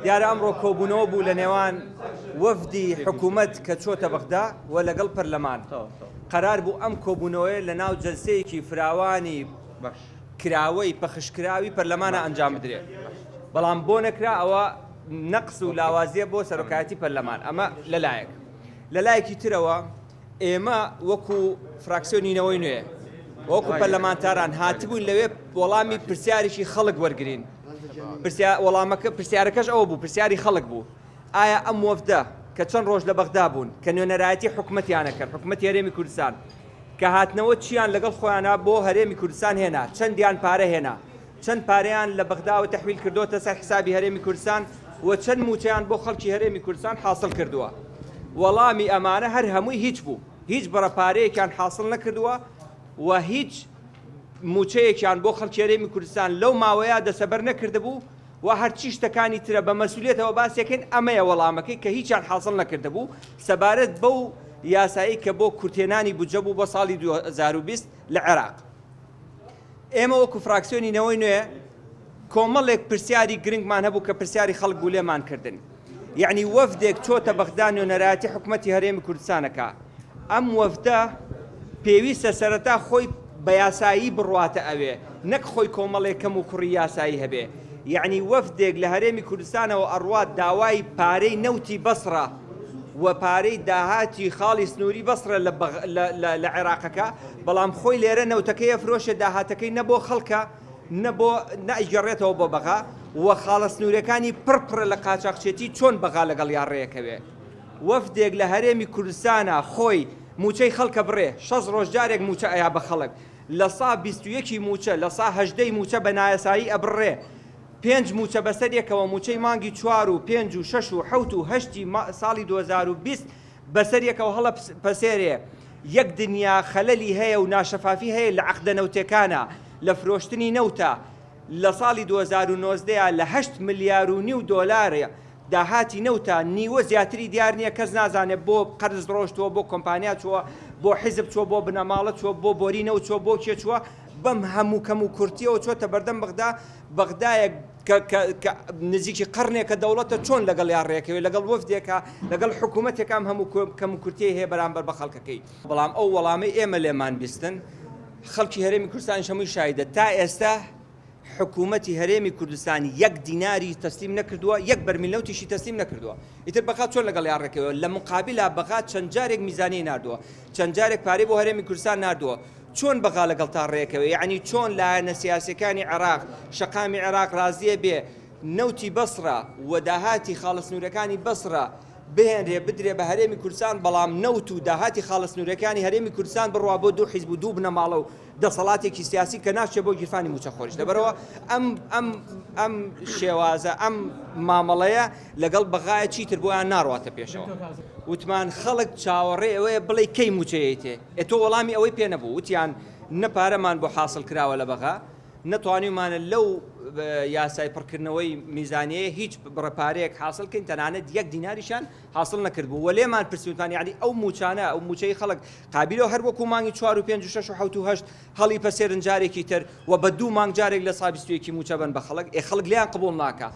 دیارە ئەمڕۆ کۆبوونەوە بوو لە نێوان وەفدی حکوومەت کە چۆتە بەغدا و لەگەڵ پەرلەمان. قەرار بوو ئەم کۆبوونەوەیە لە ناو جەلسەیەکی فراوانی کراوەی پەخشکراوی پەرلەمانە ئەنجام بدرێ. بەڵام بۆ نەکرا ئەوە نەقس و لاوازیە بۆ سەرۆکایەتی پەرلەمان. ئەمە لە لایەک. لە لایەکی ترەوە ئێمە وەکو فراکسیۆنی نەوەی نوێ وەکو پەرلەمانتاران هاتبووین لەوێ وەڵامی پرسیارێکی خەڵک وەرگین. وەڵامەکە پرسیارەکەش ئەوە بوو پرسیاری خەڵک بوو ئایا ئەم وەفدە کە چەند ڕۆژ لە بەغدا بوون کە نوێنەرایەتی حکومەتیانە کرد حکومەتی هەرێمی کوردستان کە هاتنەوە چیان لەگەڵ خۆیانە بۆ هەرێمی کوردستان هێنا چەندیان پارە هێنا چەند پارەیان لە بەغداوە تەحویل کردۆتە سەر حسابی هەرێمی کوردستان و چەند مووچەیان بۆ خەڵکی هەرێمی کوردستان حاسڵ کردووە؟ وەڵامی ئەمانە هەر هەمووی هیچ بوو. هیچ بڕە پارەیەکیان حاسڵ نەکردووە و هیچ مووچەیەکیان بۆ خەڵکی هەرێمی کوردستان لەو ماوەیە دەسەبەر نەکردبوو و هەرچی شتەکانی ترە بە مەسولیەتەوە باسیەکەین ئەمەیە وەڵامەکەی کە هیچیان حاسڵ نەکردبوو سەبارەت بەو یاسایەی کە بۆ کورتهێنانی بودجە بوو بۆ ساڵی 2020 لە عێراق. ئێمە وەکو فراکسیۆنی نەوەی نوێ کۆمەڵێک پرسیاری گرنگمان هەبوو کە پرسیاری خەڵک بوو لێمان کردن. یەعنی وەفدێک چۆتە بەغدا نوێنەرایەتی حکومەتی هەرێمی کوردستانەکە. ئەم وەفدە پێویستە سەرەتا خۆی بە یاسایی بڕواتە ئەوێ نەک خۆی کۆمەڵێک کەم و کوڕی یاسایی هەبێ. یەعنی وەفدێک لە هەرێمی کوردستانەوە ئەڕوات داوای پارەی نەوتی بەسڕە و پارەی داهاتی خاڵی سنووری بەسڕە لە عێراقەکە، بەڵام خۆی لێرە نەوتەکەی ئەفرۆشێ داهاتەکەی نە بۆ خەڵکە نە بۆ نە ئەیگەڕێتەوە بۆ بەغا و خاڵە سنوورەکانی پڕ پڕە لە قاچاخچێتی چۆن بەغا لەگەڵیا ڕێکەوێ وەفدێک لە هەرێمی کوردستانا خۆی مووچەی خەڵکە بڕێ شەست ڕۆژ جارێک مووچە ئەیا بە خەڵک لە سا 21ی مووچە لە سا هەژدەی مووچە بە نایاسایی ئەبڕێ پێنج مووچە بەسەر یەکەوە مووچەی مانگی چوار و پێنج و شەش و حەوت و هەشتی ساڵی 2020 بەسەر یەکەوە هەڵەپەسێرێ، یەک دنیا خەلەلی هەیە و ناشەفافی هەیە لە عەقدە نەوتێکانا، لە فرۆشتنی نەوتا، لە ساڵی 2019 ە لە هەشت ملیار و نیو دۆلار داهاتی نەوتا نیوە زیاتری دیار نیە، کەس نازانێ بۆ قەرز ڕۆشتووە، بۆ کۆمپانیا چووە، بۆ حیزب چووە، بۆ بنەماڵە چووە، بۆ بۆری نەوت چووە، بۆ کێ چووە، بەم هەموو کەموکورتیەوە چۆتە بەردەم بەغدا، بەغدایەک کە کە کە نزیکی قەرنێکە دەوڵەتە چۆن لەگەڵیا ڕێکەوێ لەگەڵ وەفدێکا لەگەڵ حکوومەتێکا ئەم هەموو کەموکورتیەی هەیە بەرامبەر بە خەڵکەکەی. بەڵام ئەو وەڵامەی ئێمە لێمان بیستن خەڵکی هەرێمی کوردستانیش هەمووی شاهیدە تا ئێستا حکوومەتی هەرێمی کوردستان یەک دیناری تەسلیم نەکردووە یەک بەرمیل نەوتیشی تەسلیم نەکردووە ئیتر بەغا چۆن لەگەڵیا ڕێکەوێ لە مقابلا بەغا چەند جارێک میزانیەی ناردووە چەند جارێک پارەی بۆ هەرێمی کوردستان ناردووە چۆن بەغا لەگەڵتا ڕێکەوێ یەعنی چۆن لایەنە سیاسیەکانی عێراق شەقامی عێراق ڕازیە بێ نەوتی بەسڕە و داهاتی خاڵە سنوورەکانی بەسڕە بهێنرێ بدرێ بە هەرێمی کوردستان بەڵام نەوت و داهاتی خاڵە سنوورەکانی هەرێمی کوردستان بڕوا بۆ دوو حیزب و دوو بنەماڵە و دەسەڵاتێکی سیاسی کە ناچێ بۆ گیرفانی مووچەخۆریش لەبەرەوە ئەم ئەم ئەم شێوازە ئەم مامەڵەیە لەگەڵ بەغایە چیتر بۆیان ناڕواتە پێشەوە وتمان خەڵک چاوەڕێ ئەوەیە بڵێ کەی مووچەیەیتێ ئێ تۆ وەڵامی ئەوەی پێ نەبوو وتیان نە پارەمان بۆ حاسڵ کراوە لە بەغا نە توانیومانە لەو یاسای پڕکردنەوەی میزانیەیە هیچ بڕە پارەیەک حاسڵ کەین تەنانەت یەک دیناریشیان حاسڵ نەکردبوو وە لێمان پرسی وتمان یعنی ئەو موچانە ئەو موچەی خەڵک قابیلەوە هەر وەکو مانگی چوار و پێنج و شەش و حەوت و هەشت هەڵی پەسێرن جارێکی تر و بە دوو مانگ جارێک لە سا 21 موچە بەن بە خەڵک ئێ خەڵک لێیان قبوڵ ناکا.